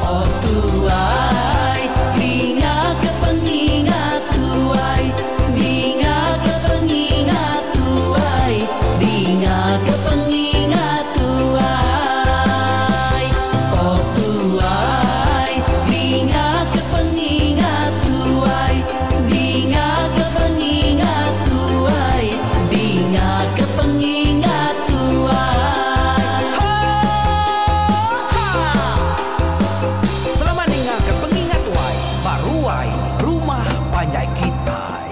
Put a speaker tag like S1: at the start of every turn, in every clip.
S1: Oh tuai, dinga ke pengingat tuai, dinga ke pengingat tuai, dinga ke pengingat tuai. Oh tuai, dinga ke pengingat tuai, dinga ke pengingat tuai, dinga ke pengingat tuai.
S2: Ho! Ha! Selamat ninga ke pengingat tuai ba ruai rumah panjai kitai.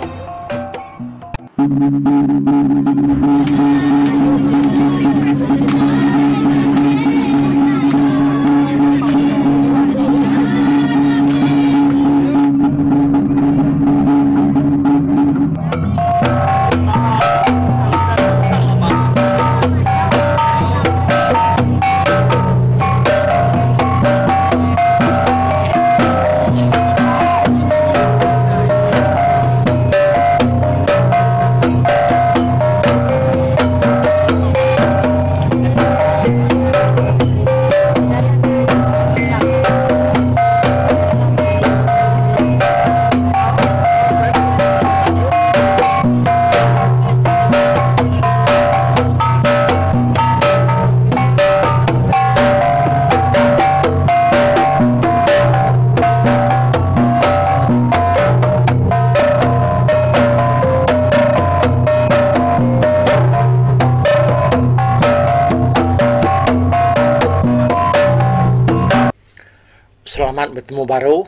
S3: Selamat betemu baru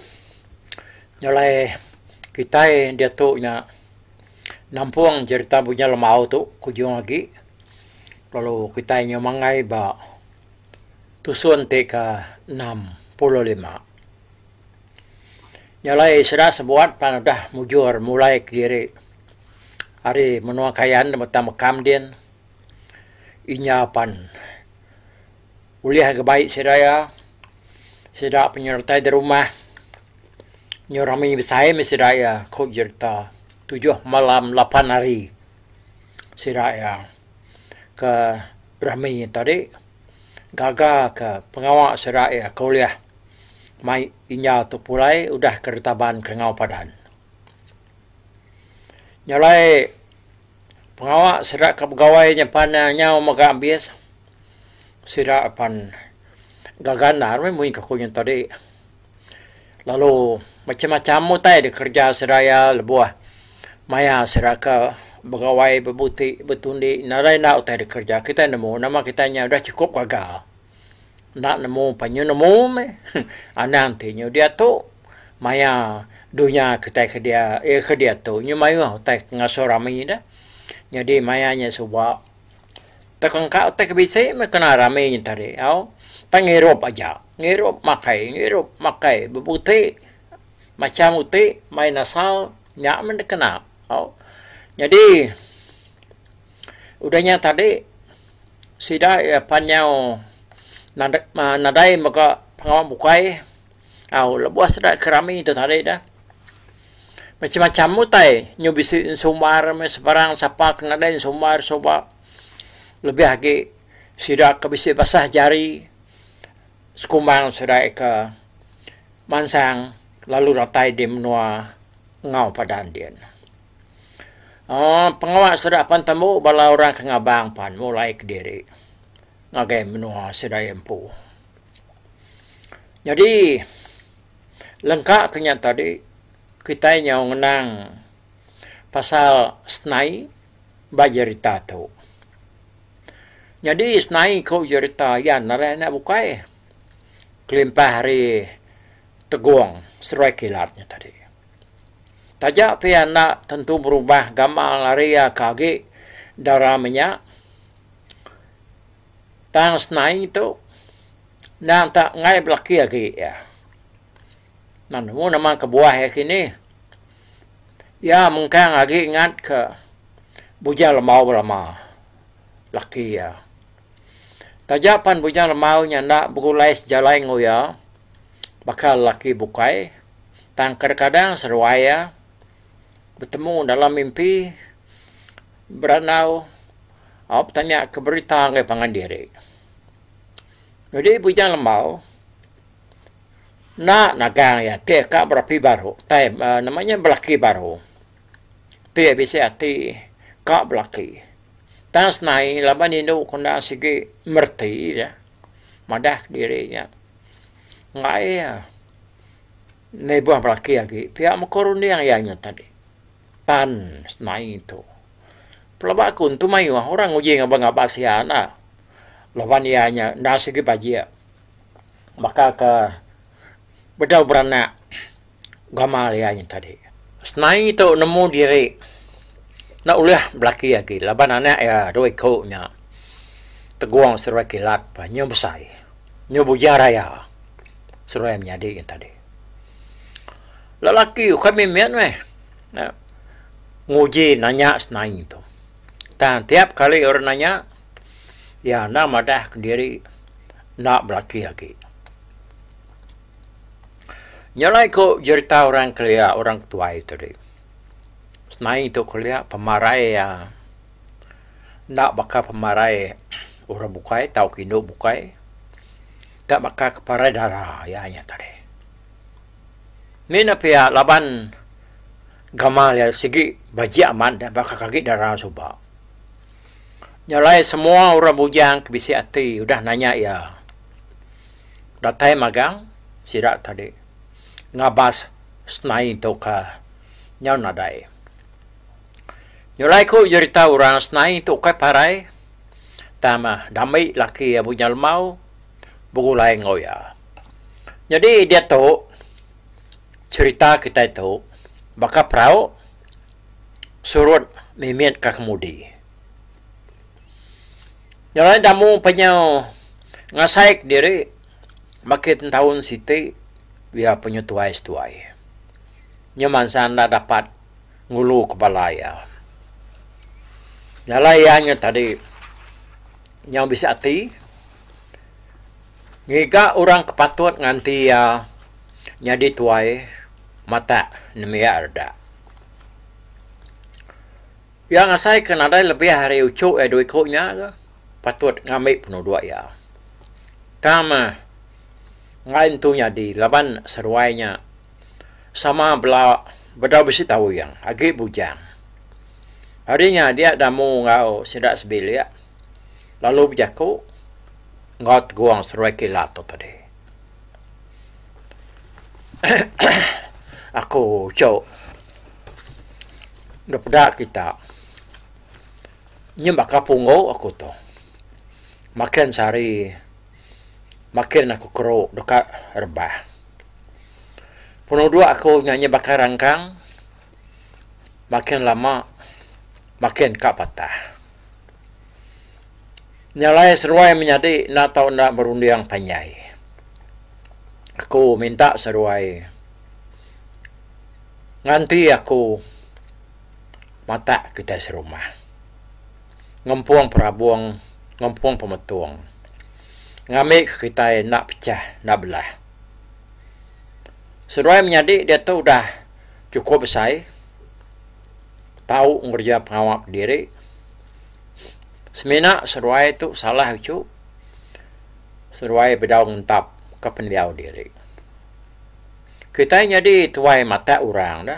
S3: nyelai kitai diatu nya nampung jerita Bujang Lembau tu kujung agi lalu kitai nyau manggai ba tusun ti ke 65. Nyelai sida sebuat pan udah mujur mulai kediri ari menua Kayan da Batang Mekam din inya pan Ulih ga bai sida iya, sida penyertai da rumah nyau rami besai meh sida iya ku jerita tujuh malam lapan hari sida iya ke rami tadi gaga ke pengawa sida iya ke ulih mai inya tu pulai udah ke ditaban ke enggau padan. Nya alai pengawa sida ke begawai nyepan nyau mega ambis. Sida pan gaga endar meh munyi ke ku nya tadi. Lalu macam-macam utai dikereja sida iya lebuh maya sida ke begawai bebuti betundi nadai enda utai dikereja. Kitai nemu nama kitai nya udah chukup gaga. Enda nemu pan nyu nemu meh anang ti nyu diatu maya dunya kitai ke dia ke diatu nyu mayuh utai ke ngasuh rami deh. Nyadi maya nya suba. Tekengka utai ke bisi meh kena rami nya tadi au. Tang ngirup aja. Ngirup makai, ngirup makai bebuti macam uti main asal nya meh dikena au. Nyadi udah nya tadi sida iya pan nyau nadai mega pengawa bukai au lebuh sida ke rami tu tadi dah. Macam-macam utai nyu bisi ensumbar meh sebarang sapa ke nadai ensumbar suba lebih agi sida ke bisi basah jari sekumbang sida ke mansang lalu datai di menua enggau padan din. uhh Pengawa sida pan tembu bala orang ke ngabang pan mulai kediri ngagai menua sida iya empu. Nyadi. Lengka ke nya tadi kitai nyau ngenang pasal senai ba jerita tu. Nyadi senai ku jerita iya nadai anak bukai kelimpah ari Tegong seruai Kilat nya tadi. Taja pia enda tentu berubah gamal ari iya ke agi dara menya tang senai tu. Endang tak enggai belaki agi iya. Nan nemu nama kebuah iya kini. Iya mengkang agi ngat ke Bujang Lembau belama laki iya. Taja pan Bujang Lembau nya enda begulai sejalai enggau iya baka lelaki bukai tang kadang-kadang seduai iya betemu dalam mimpi berandau au betanya ke berita ngagai pangan diri. Nyadi Bujang Lembau Enda nagang iya ti ka berapi baru tai nama nya belaki baru. Ti bisi ati ka belaki. Tang senai laban indu ke enda sigi mereti iya madah kediri nya enggai iya nibuh belaki agi pia meko runding iya nya tadi. Pan senai tu. Pelaba aku entu mayuh orang nguji ngaban ngabas iya enda. Laban iya nya enda sigi bajik baka ke bedau beranak gamal iya nya tadi. Senai tu nemu diri enda ulih belaki agi laban anak iya dua iku nya Tegong seduai Kilat pa nyu besai nyu bujang raya seduai menyadi nya tadi. Lelaki ukai mimit meh nguji nanya senai tu. Tang tiap kali orang nanya iya enda madah kediri enda belaki agi. Nya alai ku jerita orang kelia orang tuai tadi. Senai tu kelia pemarai iya enda baka pemarai orang bukai tauka indu bukai tak baka ke parai dara iya nya tadi. Mina pia laban gamal iya sigi bajik amat baka ke agi dara suba. Nya alai semua orang bujang ke bisi ati udah nanya iya. Datai magang sida tadi ngabas senai tu ka nyau nadai. Nya alai ku jerita orang senai tu ukai parai tang meh dambi laki iya Bujang Lembau begulai enggau iya. Nyadi diatu cherita kitai tu baka perau surut mimit ka kemudi. Nya alai damu penyau ngasai kediri makin taun siti iya penyu tuai seduai. Nya mansa enda dapat ngulu ke bala iya. Nya alai iya nya tadi nyau bisi ati ngiga orang ke patut nganti iya nyadi tuai matak nembiak reda. Iya ngasai ke nadai lebih ari uchu iya dua iku nya ke patut ngambi penuduk iya. Tang meh enggai entu nyadi laban seduai nya sama bela bedau bisi tawing agi bujang. Ari nya dia damu enggau sida sebilik lalu bejaku enggau Tegong seduai Kilat tu tadi. Aku uchu. Enda peda kita. Nyem baka punggu aku tu. Makin sehari makin aku keru deka rebah. Penuduk aku nya nyem baka rangkang makin lama makin ka patah. Nya alai seduai menyadi enda tau enda berunding panjai. Aku minta seduai. Nganti aku matak kitai serumah. Ngempung perabung, ngempung pemetung. Ngambi ke kitai enda pecah, enda belah. Seduai menyadi diatu udah chukup besai tau ngereja pengawa kediri. Semina seduai tu salah uchu, seduai bedau ngentap ke pendiau diri. Kitai nyadi tuai matak orang da.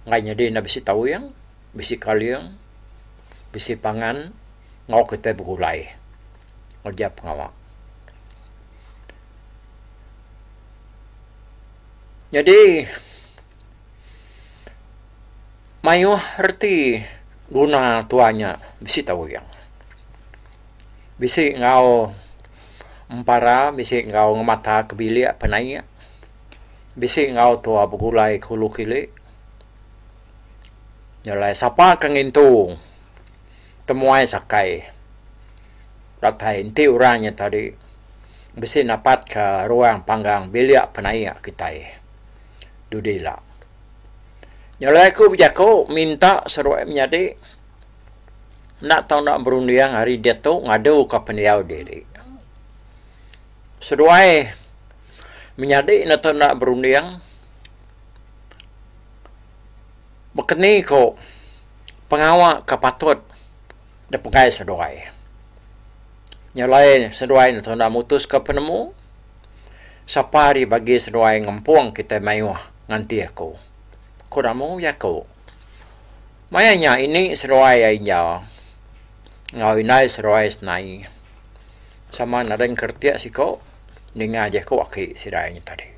S3: Enggai nyadi enda bisi tawing, bisi kaling, bisi pangan enggau kitai begulai ngereja pengawa. Nyadi mayuh reti guna tuai nya bisi tawing. Bisi enggau empara, bisi enggau ngemata ke bilik penaik, bisi enggau tua begulai ke ulu kili. Nya alai sapa ke ngintu temuai sakai datai enti orang nya tadi bisi napat ka ruang panggang bilik penaik kitai dudi ila. Nya alai aku bejaku minta seduai menyadi. Enda tau enda berunding ari diatu ngadu ka pendiau diri. Seduai menyadi enda tau enda berunding bekeni ko pengawa ke patut dipegai seduai. Nya alai seduai enda tau enda mutus ka penemu. Sapa ari bagi seduai ngempung kitai mayuh nganti aku? Ku Ramu jaku. Maya nya ini seduai iya inja enggau indai seduai senai sama nadai ngeretik siko ninga jaku aki sida nya tadi.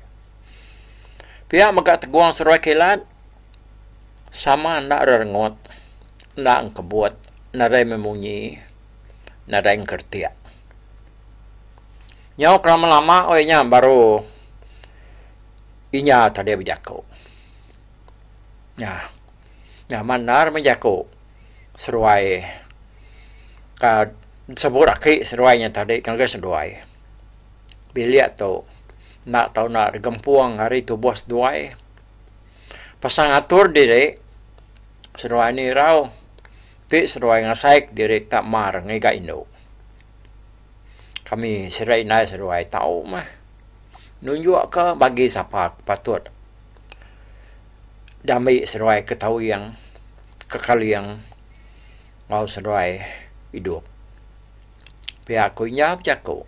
S3: Pia mega Tegung seduai Kilat sama enda rerengut enda engkebut nadai memunyi nadai ngeretik. Nyau ke lama-lama weh nya baru inya tadi bejaku. Nya nyaman endar meh jaku seduai ka sebut aki seduai nya tadi ngagai seduai. Bilik tu enda tau enda digempung ari tubuh seduai. Pasal ngatur diri seduai ni irau ti seduai ngasai diri tak mar ngiga indu. Kami sida indai seduai tau meh nunjukka bagi sapa ke patut diambi seduai ke tawing ke kaling enggau seduai idup. Pia ku inya bejaku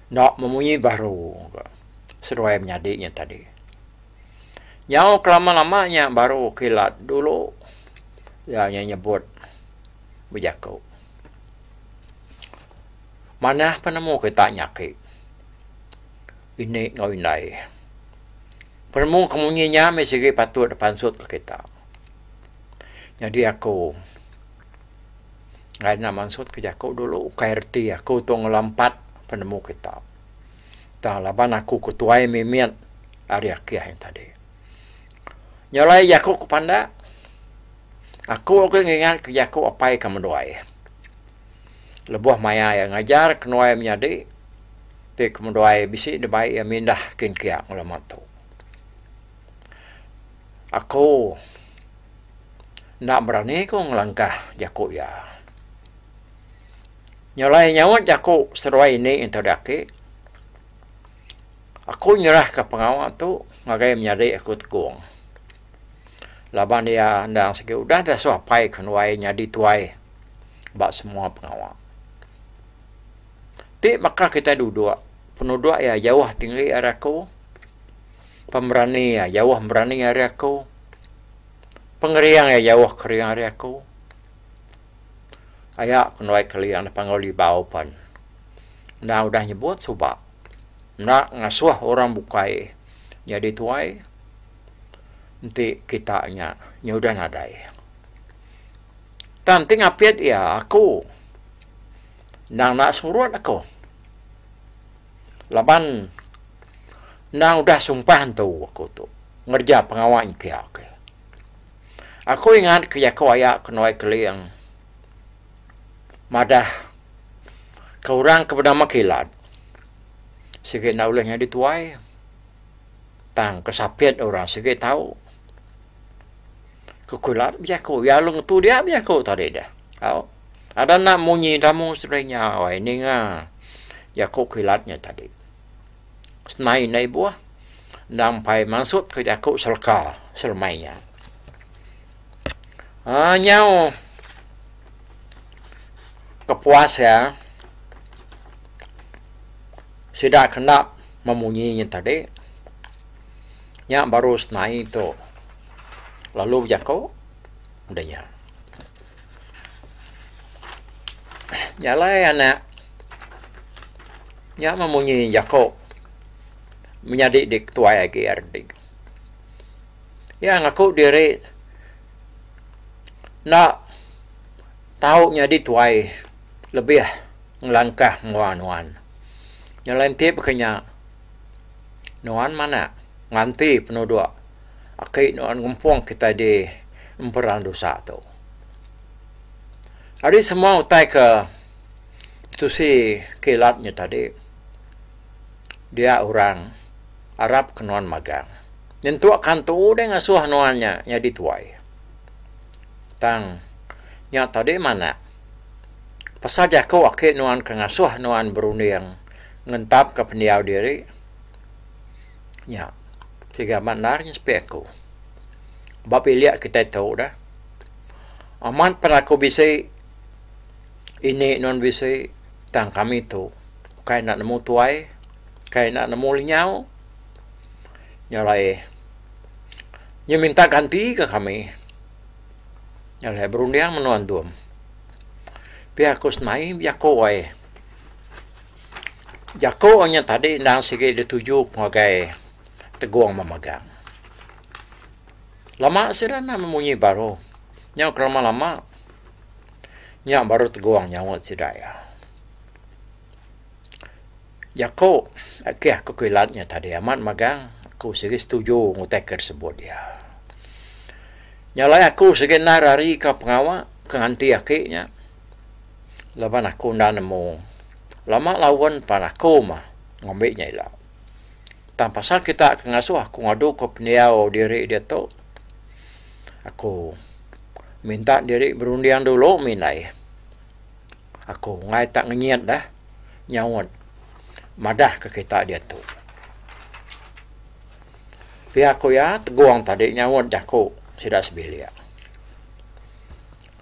S3: enda memunyi baru seduai menyadi nya tadi. Nyau kelama-lama nya baru kilat dulu iya nya nyebut bejaku. Manah penemu kita nya agi ini enggau indai. Penemu ke munyi nya mih sigi patut dipansut ke kita. Nyadi aku ngagai enda mansut ke jaku dulu ukai reti aku tu ngelampat penemu kita. Tang laban aku ke tuai mimit ari akih nya tadi. Nya alai jaku ke pandak. Aku agi ngingat ke jaku apai ke menduai. Lebuh maya iya ngajar kenuai menyadi ti ke menduai bisi dibai iya mindah kin kia ngelama tu. Aku enda berani ku ngelangkah jaku iya. Nyelai nyaut jaku seduai ini enti agi aku nyerahka pengawa tu ngagai menyadi aku Tegong. Laban iya endang sigi udah dasuh apai ke nuai nyadi tuai ba semua pengawa. Ti baka kitai duduk, penuduk iya jauh tinggi ari aku, pemerani iya jauh berani ari aku, pengering iya jauh kering ari aku. Aya ke nuai keling da Panggau Libau pen endang udah nyebut suba enda ngasuh orang bukai nyadi tuai. Enti kita nya nyudah nadai. Tang enti ngapit iya aku endang enda surut aku laban endang udah sumpah entu aku tu ngereja pengawa nyepia ke. Aku ingat ke jaku aya ke nuai Keling madah ke orang ke benama Kilat sigi enda ulih nyadi tuai. Tang ke sapit orang sigi tau. Ke kulat bejaku iya lalu ngetu dia bejaku tadi deh. Au. Ada enda munyi damu seduai nya wai ninga jaku kilat nya tadi. Senai enda ibuh endang empai mansut ke jaku seleka selemai nya. Aaa nyau kepuas iya sida ke enda memunyi nya tadi nya baru senai tu lalu bejaku udah nya. Nya alai anak nya memunyi jaku menyadi di ketuai agi ari. Iya ngaku diri enda tau nyadi tuai lebih ngelangkah mua nuan. Nya alai enti baka nya nuan manak nganti penudok aki nuan ngempung kitai di emperan dusa tu. Ari semua utai ke tusi kilat nya tadi dia orang arap ke nuan magang. Nyentuk kantu deh ngasuh nuan nya nyadi tuai. Tang nya tadi manak. Pasal jaku aki nuan ke ngasuh nuan berunding ngentapka pendiau diri nya sigi amat endar nya sepi aku. Ba bilik kitai tu deh amat pen aku bisi ini nuan bisi tang kami tu ukai enda nemu tuai. Kai enda nemu lenyau. Nya alai nya minta ganti ka kami. Nya alai berunding menua endum. Pia ku senai bejaku ai. Jaku nya tadi endang sigi dituju ngagai Tegong Memagang. Lama sida enda memunyi baru. Nyau ke lama-lama nya baru Tegong nyaut sida iya. Jaku akih aku kilat nya tadi amat magang aku sigi setuju ngutai ke disebut iya. Nya alai aku sigi endar ari ka pengawa ke nganti aki nya laban aku enda nemu lama laun pan aku mah ngambi nya ila. Tang pasal kita ke ngasuh aku ngadu ke pendiau diri diatu aku minta diri berunding dulu mih indai. Aku enggai tak ngenyit deh nyaut madah ke kita diatu. Pia ku iya Tegong tadi nyaut jaku sida sebilik.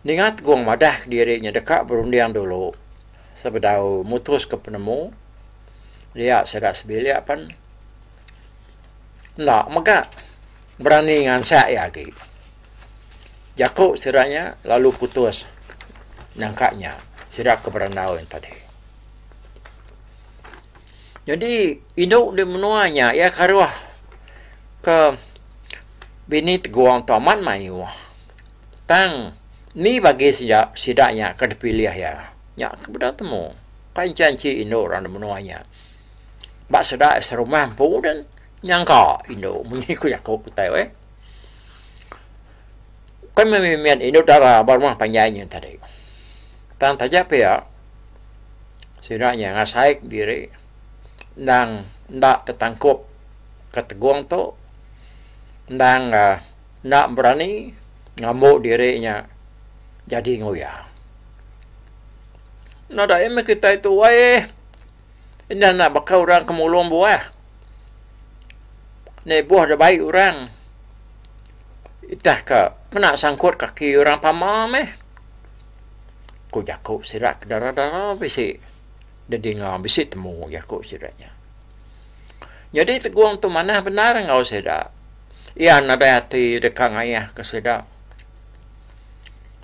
S3: Ninga Tegong madah kediri nya deka berunding dulu sebedau mutus ke penemu dia sida sebilik pen enda mega berani ngansak iya agi. Jaku sida nya lalu putus nangka nya sida ke berandau yen tadi. Nyadi indu di menua nya iya karuh ke bini Tegong tu amat mayuh tang ni bagi sida sida nya ke dipilih iya nya ke beda temu. Kai enchi enchi indu orang di menua nya ba sida serumah empu den nyangka indu munyi ku jaku kitai weh. Bukai meh mimit indu dara ba rumah panjai nya tadi. Tang taja pia sida nya ngasai diri endang enda tetangkup ke tegong tu endang uhh enda berani ngambu diri nya jadi nguya. Nadai meh kitai tuai enda enda baka orang ke mulung buah. Lebuh da bai orang itah ka mena sangkut kaki orang pama meh. Ku jaku sida ke dara dara bisi da dinga bisi temu jaku sida nya. Nyadi tegung tu manah bendar enggau sida. Iya nadai ati deka ngayah ke sida.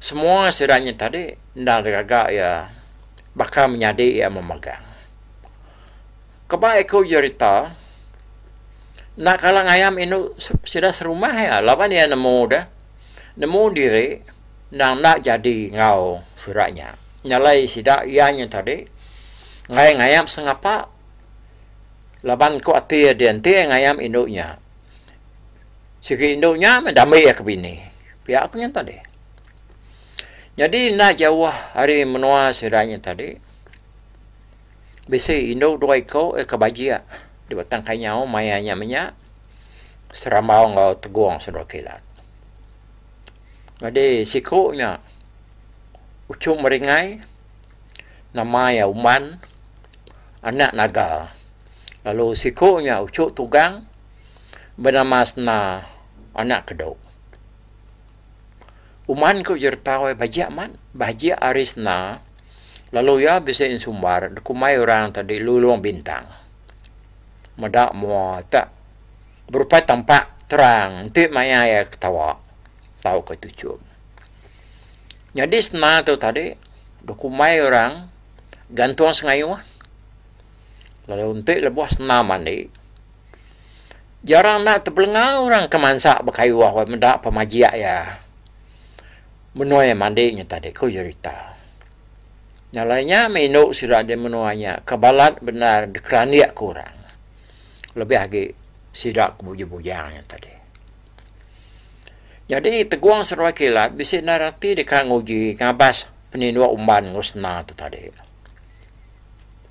S3: Semua sida nya tadi enda digaga iya baka menyadi iya memegang. Keba iku jerita enda kala ngayam indu sida serumah iya laban iya nemu deh nemu diri endang enda jadi enggau sida nya. Nya alai sida iya nya tadi enggai ngayam sengapa laban ku ati iya dian ti iya ngayam indu nya. Sigi indu nya meh dambi iya ke bini. Pia ku nya tadi. Nyadi enda jauh ari menua sida nya tadi. Bisi indu dua iko ke bajik di Batang Kanyau maya nya menya serambau enggau Tegong Sundor Kilat. Nyadi siku nya Uchum Meringai nama iya Umban anak Naga lalu siku nya Uchu Tugang benama Sena anak Kedu. Uman ku jerita weh bajik amat bajik ari Sena. Lalu iya bisi ensumbar dikumbai orang tadi Lulong Bintang. Meda mua te berupai tampak terang enti maya iya ketawa tauka tuchum. Nyadi sena tu tadi dikumbai orang gantung sengayuh lalu enti lebuh sena mandi jarang enda tebelenga orang ke mansa bekayuh meda pemajik iya. Menua iya mandi nya tadi ku jerita. Nya alai nya meh indu sida di menua nya ke balat bendar dikerandik ke orang. Lebih agi sida ke bujang-bujang nya tadi. Nyadi Tegung seduai Kilat bisi endar ati deka nguji ngabas peninduk umban enggau sena tu tadi.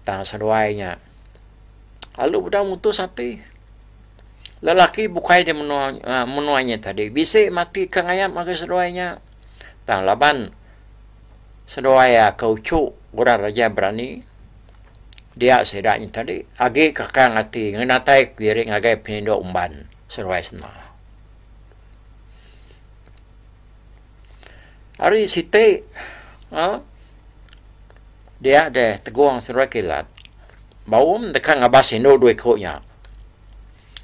S3: Tang seduai nya lalu bedau mutus ati. Lelaki bukai di menua menua nya tadi bisi mati ke ngayap ngagai seduai nya. Tang laban seduai iya ke uchu orang raja berani dia sida nya tadi agi kekang ati ngenatai diri ngagai penindu umban seduai sena. Ari siti uhh dia deh Tegong seduai Kilat. Baum deka ngabas indu dua iku nya.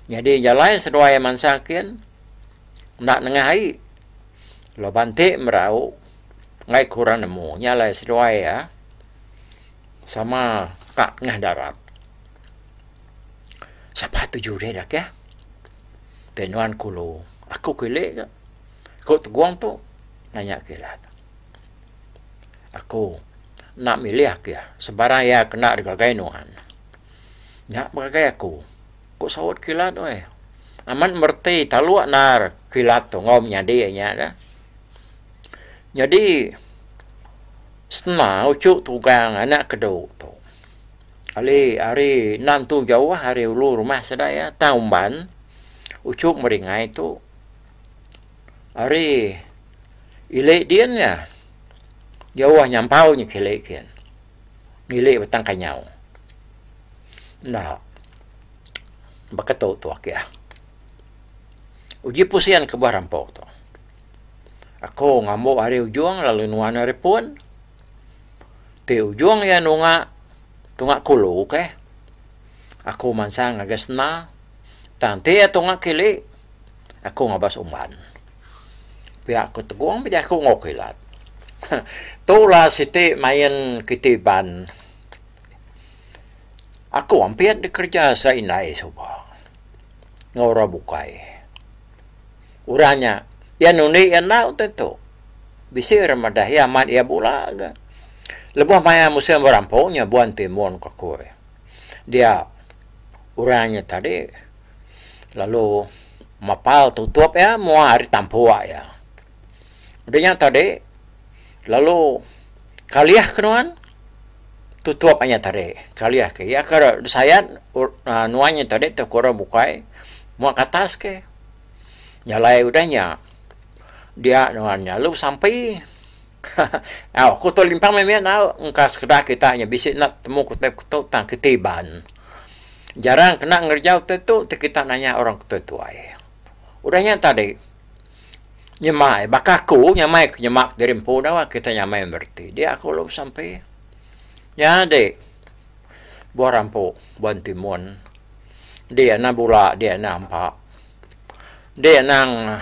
S3: Nyadi jalai seduai mansang kin enda nengah ai laban ti merau enggai kurang nemu nya alai seduai iya sama ka nengah darat. Sapa tuju deh deh ti nuan kulu aku kili ga ku Tegong tu nanya Kilat. Aku enda milih ake sebarang iya kena digagai nuan. Nya begagai aku, ku saut Kilat weh. Amat mereti taluk endar Kilat tu enggau menyadi iya nya. Nyadi sena uchu tugang anak kedu tu. Ali ari enda entu jauh ari ulu rumah sida iya tang umban uchu meringai tu ari ili din nya jauh nyampau nya kili kin ngili batang kanyau. Enda baka tu tu akih. Uji pusin ke buah rampok tu. Aku ngambu ari ujung lalu nuan ari pun. Ti ujung iya nunga tunga kulu keh. Aku mansang ngagai sena tang ti iya tunga kili aku ngabas umban. Pia ku Tegong bejaku enggau Kilat. Tu lah siti main kiti Iban. Aku ampit dikereja sida indai suba enggau orang bukai. Orang nya iya nundi iya enda utai tu. Bisi orang madah iya amat iya bula ga. Lebuh maya musim berampu nya buan timun ku aku. Dia orang nya tadi lalu mapal tutup iya mua ari tampuk iya. Udah nya tadi lalu kalih ke nuan tutup inya tadi kalih ke iya ke sayat nuan nya tadi tauka orang bukai mua ke atas ke. Nya alai udah nya dia nuan nya lalu besampi haha au ku tu limpang mimit au engka sekeda kita nya bisi enda temu ku tu tang kiti iban. Jarang kena ngereja utai tu ti kita nanya orang ke tuai. Udah nya tadi nyemai baka aku nyamai ku nyema diri empu dah kita nyamai mereti dia aku lalu besampi. Nya di buah rampu buah entimun di anang bula di anang ampa. Di anang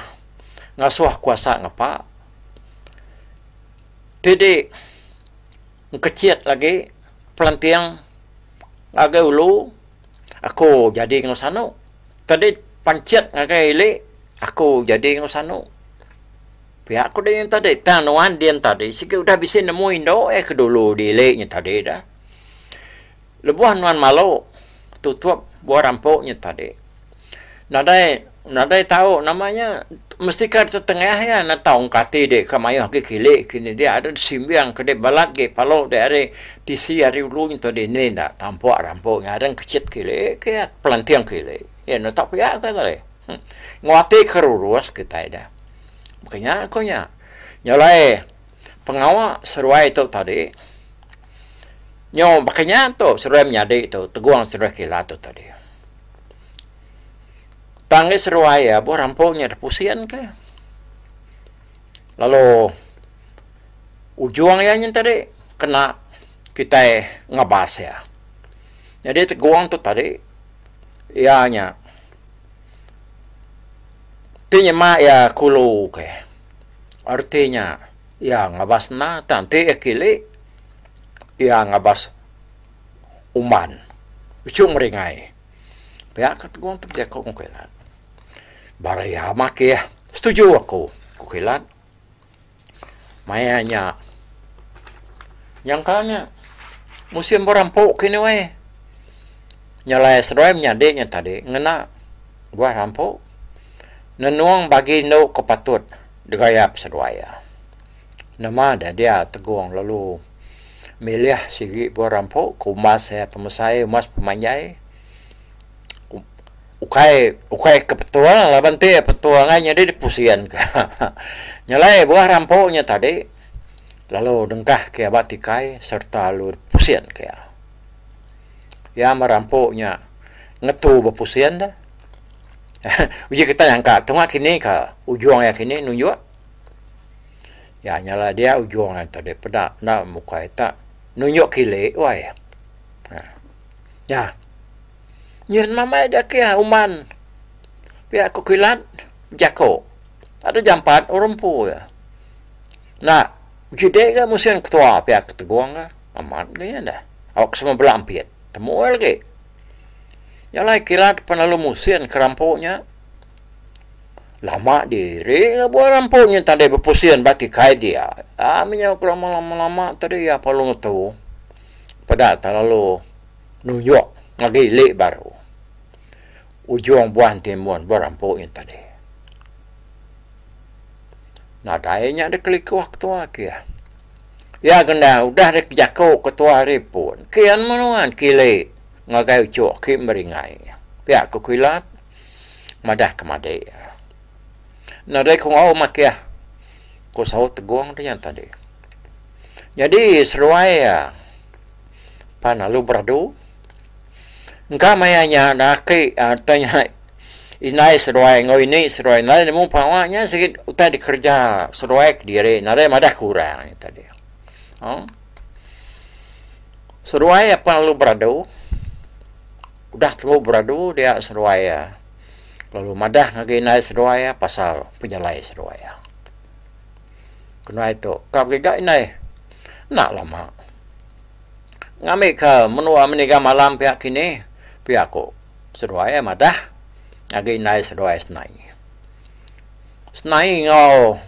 S3: ngasuh kuasa ngapa ti di engkechit agi pelanting ngagai ulu aku jadi enggau sanu. Tadi panchit ngagai ili aku jadi enggau sanu. Pia ku din tadi tang nuan din tadi sigi udah bisi nemu indu eh ke dulu di ili nya tadi dah. Lebuh nuan malu tutup buah rampu nya tadi nadai nadai tau nama nya mesti ka tetengah iya ne tau engka ati dek ka mayuh agi kili kini dia ada simbing ke dek balat agi palu dek ari tisi ari ulu nya tadi ni enda tampuk rampu nya adang kechit kili ke pelanting kili iya ne tau pia ka tadi enggau ati ke rurus kitai dah. Baka nya ku nya. Nya alai Pengawa seduai tu tadi nyau baka nya tu seduai menyadi tu Tegung seduai Kilat tu tadi. Tang agi seduai iya buh rampu nya deh pusin ke lalu ujung iya nyin tadi kena kitai ngabas iya. Nyadi Tegung tu tadi iya nya ti nyema iya kulu ke. Reti nya iya ngabas enda tang enti iya kili iya ngabas uman uchu meringai. Pia ka tegung tu bejaku enggau Kilat. Bara iya makih setuju aku ku Kilat. Maya nya nyangka nya musim berampu kini weh. Nya alai seduai menyadi nya tadi ngena buah rampu nenung bagi endu ke patut digayap seduai iya. Nama da dia Tegong lalu milih sigi buah rampu ke umbas iya pemesai umbas pemanjai ukai ukai ke betul laban ti betul angai nyadi dipusin ka. Nya alai buah rampu nya tadi lalu dengkah ke ba tikai sereta lalu dipusin ke iya. Iya merampu nya ngetu bepusin deh. Uji kita nyangka tunga kini ka ujung iya kini nunjuk. Ya nya lah dia ujung iya tadi peda enda mukai tak nunjuk kili wai. Nya. Nyin mamai da kiah uman pia ku Kilat bejako. Ada jampat orang empu iya. Enda uji dek ga musin ketua pia ku Tegong ga. Amat ga iya dah. Awak ke sama bela ampit. Temu iya lagi. Nya alai Kilat pan lalu musin ke rampu nya. Lama diri ga buah rampu nya tadi bepusin ba tikai dia. Aaa mih nyau ke lama-lama tadi iya perlu ngetu. Peda ta lalu nunjuk ngagai ili baru. Ujung buah entimun buah rampu nya tadi. Nadai nya dek kelikuh ketua kieh. Iya kena udah dek jaku ketua ari pun. Kian meh nuan kili ngagai uchu ki meringai. Pia ku Kilat madah ke madi. Nadai ku enggau makih ku saut Tegong ti nya tadi. Nyadi seduai iya pan lalu beradu. Engka maya nya da aki tai nya indai seduai enggau ini seduai nadai nemu pengawa nya sigi utai dikereja seduai kediri nadai madah ke orang nya tadi. Aaa seduai apan lalu beradu udah tembu beradu dia seduai iya lalu madah ngagai indai seduai iya pasal pejalai seduai iya. Kenai tu ka giga indai enda lama. Ngambi ka menua meniga malam pia kini pia ku seduai madah ngagai indai seduai senai. Senai enggau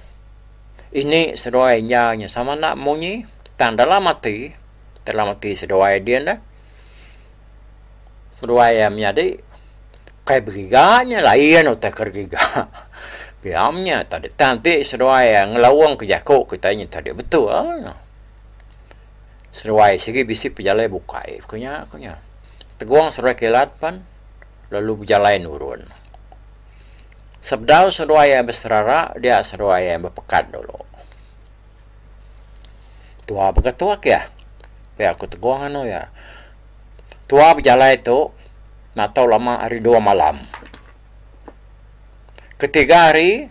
S3: ini seduai inya nya sama enda munyi tang dalam ati dalam ati seduai din deh seduai iya menyadi kai begiga nya lain utai ke digiga pia meh nya tadi tang ti seduai iya ngelaung ke jaku kitai nya tadi betul. Seduai sigi bisi pejalai bukai ku nya ku nya. Tegong seduai kilat pan lalu bejalai nurun. Sebedau seduai iya beserara dia seduai iya bepekat dulu. Tua beketuk iya pia ku Tegong anu iya. Tua bejalai tu natau lama hari dua malam. Ketiga hari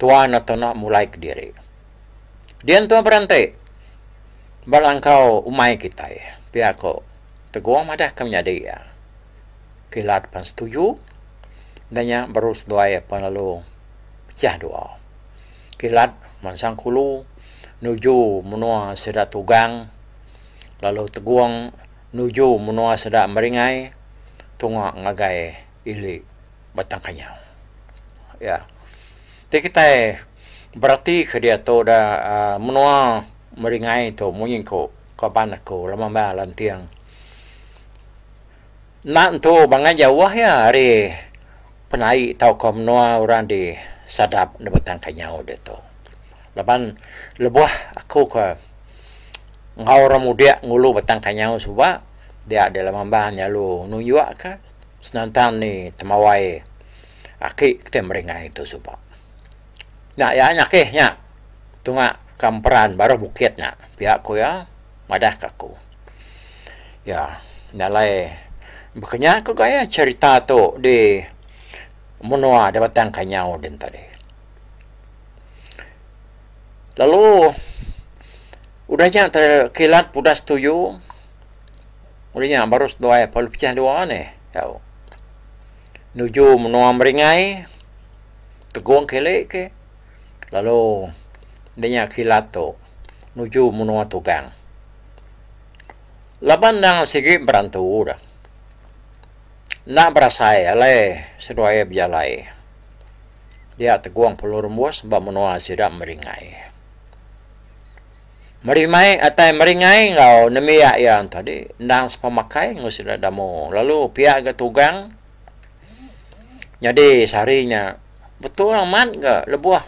S3: tua ne tuna mulai kediri. Dian tua berenti ba langkau umai kitai pia ko Tegong madah ke menyadi iya. Kilat pan setuju enda nya baru seduai pan lalu pecah dua. Kilat mansang kulu nuju menua sida Tugang lalu Tegong nuju menua sida Meringai tunga ngagai ili Batang Kanyau. Iya. Ti kitai berati ke diatu da aaa menua Meringai tu munyi ku kaban aku lama meh lanting. Enda entu bangat jauh iya ari penai tauka menua orang di Sadap da Batang Kanyau ditu. Laban lebuh aku ke enggau orang mudik ngulu Batang Kanyau suba dia deh lama meh nyalu nunjuk ka senentang ni temawai. Aki kitai meringai tu suba. Nya iya nya kih nya tunga ka emperan baruh bukit nya pia ku iya madah ka aku. Iya nya alai baka nya ku gaya cherita tu di menua da Batang Kanyau din tadi. Lalu udah nya kilat udah setuju udah nya baru seduai perlu pecah dua nih tau. Nuju menua Meringai, Tegong kili ke lalu nya kilat tu nuju menua Tugang. Laban endang sigi berantu dah. Enda berasai alai seduai bejalai dia Tegong perlu rembus ba menua sida Meringai. Merimai atai meringai enggau nembiak iya tadi endang sepemakai enggau sida damu lalu pia ga tugang nyadi sehari nya betul amat ga lebuh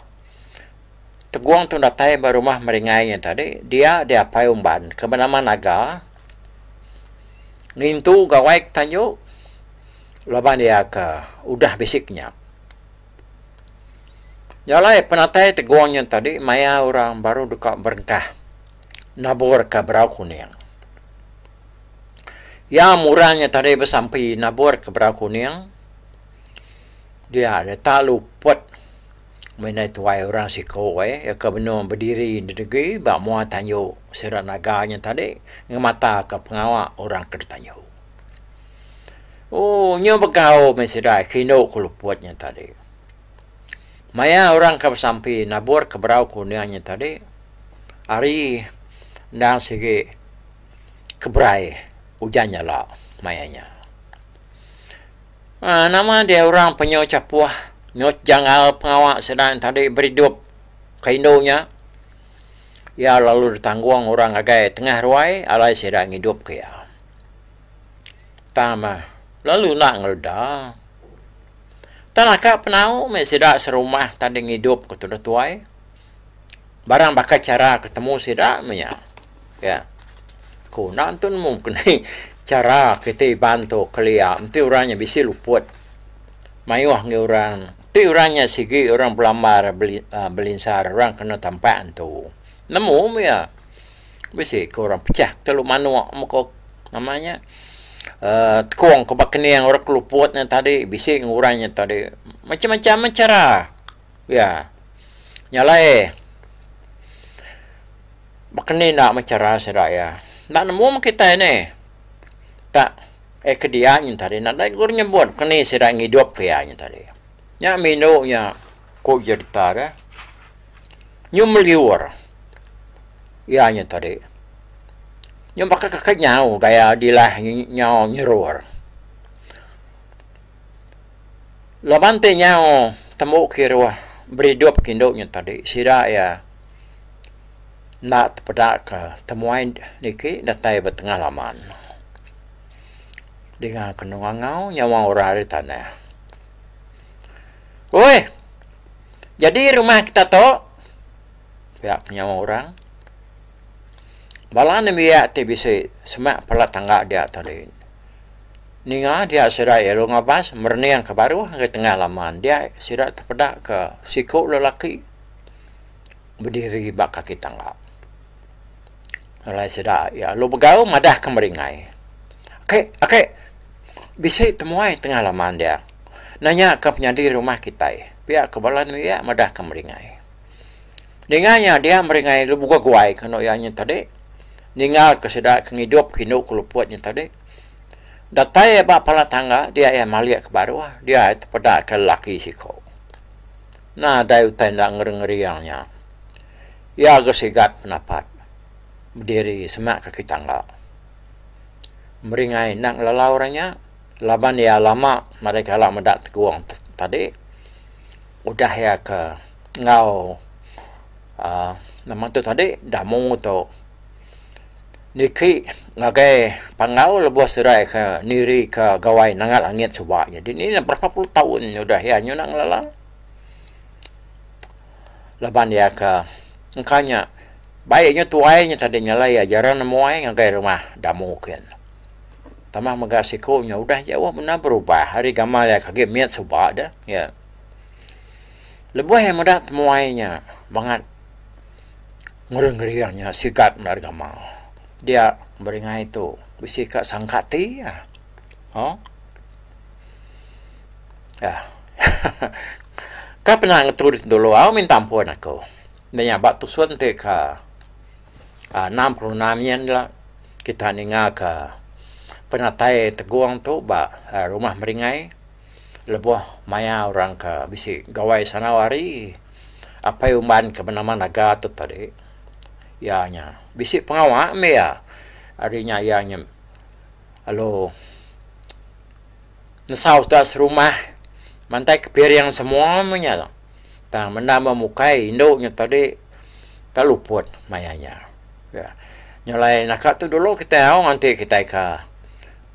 S3: Tegong tu datai ba rumah meringai nya tadi dia diapai umban ke benama Naga ngintu gawai ke tanju laban iya ke udah bisi kenyap. Nya alai penatai Tegong nya tadi maya orang baru deka berengkah naburka berau kuning. Iya murang nya tadi besampi naburka berau kuning dia deka luput mendai tuai orang siku ai ke benung bediri nedegi ba mua tanju sida naga nya tadi ngemataka pengawa orang ke ditanju. Ooh nyu begau meh sida ke indu ke luput nya tadi. Maya orang ke besampi nabur ke berau kuning nya tadi hari endang sigi keberai ujan nyala maya nya. Aaa nama deh orang penyu chapuh nyut jangal pengawa sida nya tadi beridup ke indu nya. Iya lalu ditanggung orang ngagai tengah ruai alai sida ngidupka iya. Tang meh lalu enda ngeleda. Tang naka penau meh sida serumah tadi ngidupka tudah tuai. Barang baka chara ke temu sida meh nya. Ya. Ku enda tentu nemu keni chara kiti Iban tu kelia enti orang nya bisi luput mayuh enggau orang. Ti orang nya sigi orang belambar belinsar orang kena tampak entu. Nemu meh iya. Bisi ke orang pecah telu manok meko nama nya uhh tekong ke ba kening orang ke luput nya tadi bisi orang nya tadi macam macam meh chara iya. Nya alai baka ni enda meh chara sida iya. Enda nemu meh kitai neh. Tak. Eh ke dia nyin tadi nadai guru nyebut keni sida ngidup ke iya nyin tadi. Nya mindu nya ku jerita deh. Nyu meliur iya nyin tadi. Nyu baka ke kenyau gaya dilah nyau nyerur. Laban ti nyau tembu kiruh beridup ke indu nyin tadi sida iya enda tepeda ke temuai niki datai ba tengah laman. Dinga ke ngangau nyawa orang ari tanah. Oi! Jadi rumah kita tu pia ke nyawa orang. Bala nembiak ti bisi semak pala tangga dia tadi. Ninga dia sida iya lalu ngabas merening ke baruh ngagai tengah laman dia sida tepeda ke siku lelaki. Bediri ba kaki tangga. Alai sida iya lalu begau madah ke meringai. Ake ake bisi temuai tengah laman dia. Nanya ka penyadi rumah kitai pia ke bala nembiak madah ke meringai. Ninga nya dia meringai lalu beguai guai ke anu iya nya tadi ninggal ke sida ke ngidup ke indu ke luput nya tadi. Datai iya ba pala tangga dia iya malik ke baruh dia iya tepeda ke lelaki siko. Nadai utai enda ngering-ngering nya. Iya ga sigat penapat bediri semak kaki tangga. Meringai enda ngelalau orang nya laban iya lama nadai kala meda tegung tadi udah iya ke enggau uhh nama tu tadi damu tu niki ngagai panggau lebuh serai ke niri ke gawai nangat langit suba. Jadi ni berapa puluh taun udah iya nyau enda ngelala. Laban iya ke engka nya baik nya tuai nya tadi nyelai iya jarang nemuai ngagai rumah damu kin. Tambah mega siku nya udah jauh bendar berubah ari gamal iya ke agi mit suba deh iya. Lebuh iya meda temuai nya bangat. Ngering-ngering nya sigat meda gamal. Dia beringai tu bisi ka sangka ati iya. Oh. Ah. Ka pernah ngetu dulu au minta ampun aku. Enda nya ba tusun ti ka 66 nyin la kita ninga ka penatai Tegong tu ba rumah Meringai lebuh maya orang ka bisi gawai sanau hari. Apai umban ke benama Naga tu tadi iya nya bisi pengawa meh iya ari nya iya nya lalu nesau sida serumah mantai ke piring semua meh nya tang menda meh mukai indu nya tadi tak luput maya nya. Nya alai naka tu dulu kitai au nganti kitai ka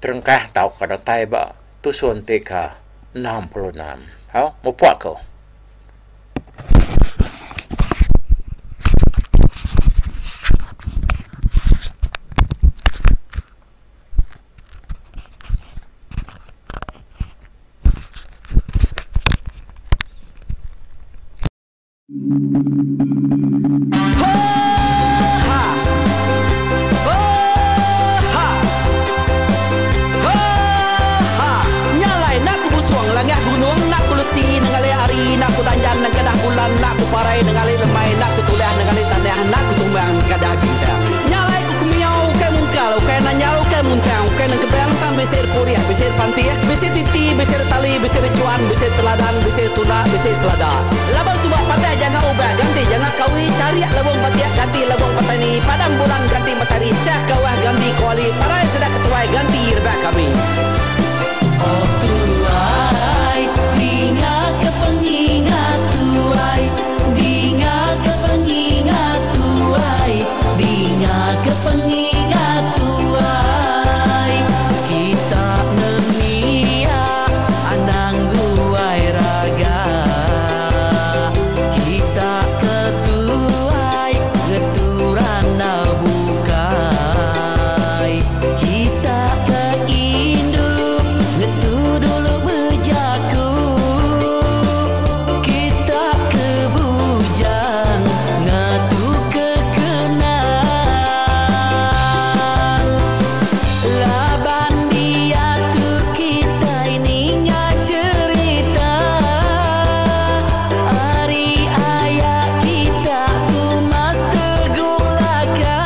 S3: terengkah tauka datai ba tusun ti ka 66. Au mupuk ku.
S2: bisi pantih, bisi titi, bisi tali, bisi chuan, bisi teladan, bisi tunda, bisi selada. Laban suba patai jangka ubah ganti jangka kawi, cariak lebong patiak ganti lebong patani, padam bulan ganti matahari, cah kawah ganti kuali, parai sida ketuai ganti rebak kami.
S1: Oh tuai, dinga ke pengingat tuai, dinga ke pengingat tuai, dinga ke pengingat tuai. Kita nemia anang guai raga, kita ketuai ngeturan bukai, kita ke induk ngetu dulu bejaku, kita ke bujang ngatu ke kenang. Laban dia tu kita ninga cerita ari ayah kita tu mas teguh laka,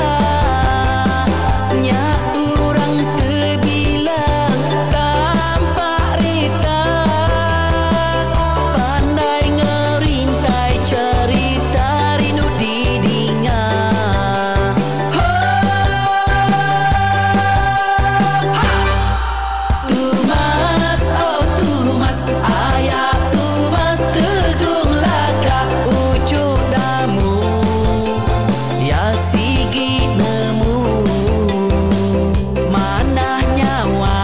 S1: nya urang terbilang tampak rita, pandai ngerintai cerita rindu didinga. Tumas, oh tumas, ayah tumas tegung laka, ucuk damu, ya sigi nemu, manah nyawa,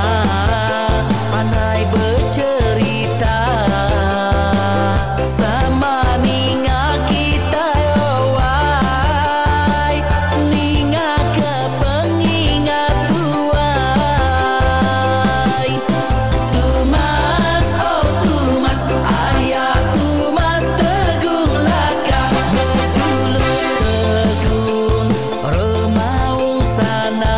S1: pandai bercerita, sama ninga kita owai, ninga ke pengingat tuai. Tumas, oh tumas, ayah tumas tegung laka, berjuluk tegung remaung sana,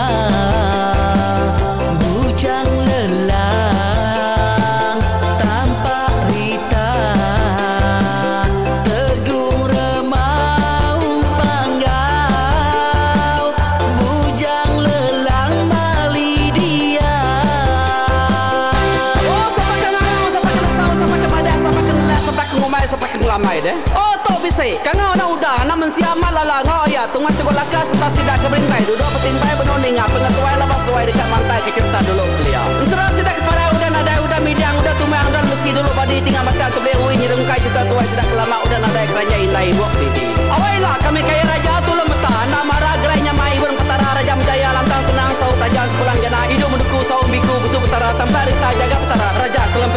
S1: bujang lelang tampak rita, tegung remaung panggau, bujang lelang mali dia.
S2: Oh, siapa ke ngangau, siapa ke nesau, siapa ke padah, siapa ke ngelah, siapa ke ngumai, siapa ke ngelamai deh. Oh, tok bisi. Kangau na udah, na mensia malala ngau ya, tungas teguh laka serta sidak ke berintai, duduk petimpai benuh ninga, pengetuai lepas tuai dekat mantai ke cerita dulu kelia. Ensera sidak kepada udah nadai, udah midang, udah tumang, udah lesi dulu badi tinggal mata tebeli ui nyerungkai cerita tuai sidak kelama udah nadai keranja indai buak didi. Awailah kami kaya raja tulung meta, nak marah gerai nyamai ibun petara raja menjaya lantang senang saut raja sepulang jana hidup menduku saum biku busu petara tanpa rita jaga petara raja selam